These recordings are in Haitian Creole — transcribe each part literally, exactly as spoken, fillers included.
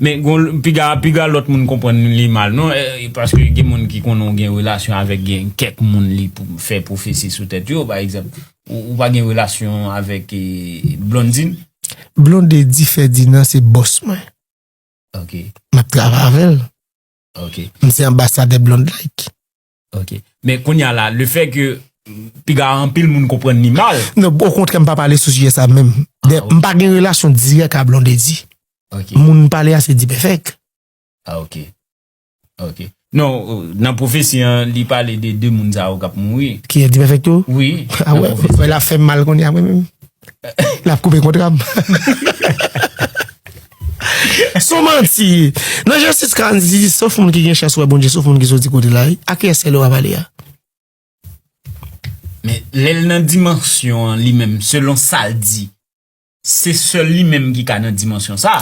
Men gon piga piga lòt moun konprann li mal non, eh, paske gen moun ki konnen w gen relasyon avèk gen kèk moun li pou fè pwofesi sou tèt yo, pa egzanp, ou, ou pa gen relasyon avèk eh, Blondine? Blondedy Ferdinand se bòs mwen. Ok. M ap travay avè l. Ok. M se anbasadè Blonde Like. Ok. Men kounye a la, le fè ke piga anpil moun konprann li mal. Non, okontrè, m pa pale sou sijè sa menm. De- Ah, ok. M pa gen relasyon dirèk a Blondedy. Ok. Moun m pale a se D-Perfect. Ah, ok. Ok. Non, euh, nan pwofesi an, li pale de de moun sa yo k ap mouri. Ki e D-Perfect tou? Wi. Ah nan wè, pwofesi. Wè, l ap fè m mal kounye a mwen menm. L ap koupe kontra m. Son manti. Nan Jan sis karant di, sof moun ki gen chans wè Bondye, sof moun ki soti kote l la, wi. A kiyès sèl ou a pale a? Men lè l nan dimansyon an li menm, selon sa l di, se sèl li menm ki ka nan dimansyon sa.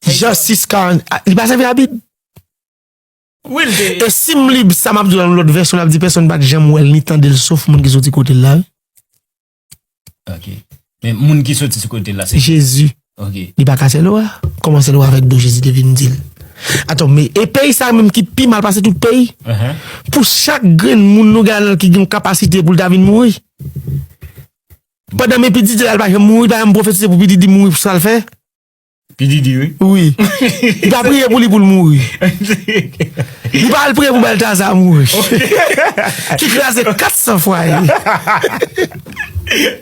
Jan sis karant, a, li pa sèvi a Bib? Wi, l te. E si m li sa m ap di w nan lòt vèsyon, l ap di pèsonn pa t janm wè l ni tande l, sof moun ki soti kote l la, wi. Ok. Men moun ki soti sou kote l la, se Jezi. Ok. Li pa ka sèl ou a. Kòman sèl ou a avèk do Jezi te vin di l? Atann, men e peyi sa menm ki pi mal pase tout peyi. Pou chak grenn moun nou gen ladan l ki gen yon kapasite pou l ta vin mouri. Pandan men P Diddy la, l pa janm mouri, l pa janm pwofetize pou P Diddy mouri pou sa l fè. P Diddy, wi. Wi. Li pa priye pou li pou l mouri. Li pa al priye pou Baltazar mouri. Ki kraze kat san fwaye.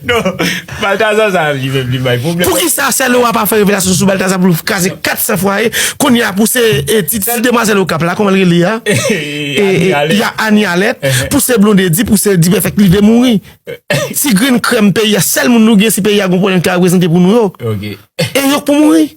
Non, Baltazar sa li menm li bay pwoblèm. Poukisa sèl ou a pa fè revelasyon sou Baltazar pou l kraze kat san fwaye? Kounye a pou se e ti ti demwazèl Okap la, kòman l rele a? E, e, Annie Allet. Pou se Blondedy, pou se D-Perfect, li vle mouri. Ti grenn krèm peyi a, sèl moun nou gen si peyi a gon pwoblèm ki ka reprezante pou nou yo. Ok. E yo k pou mouri.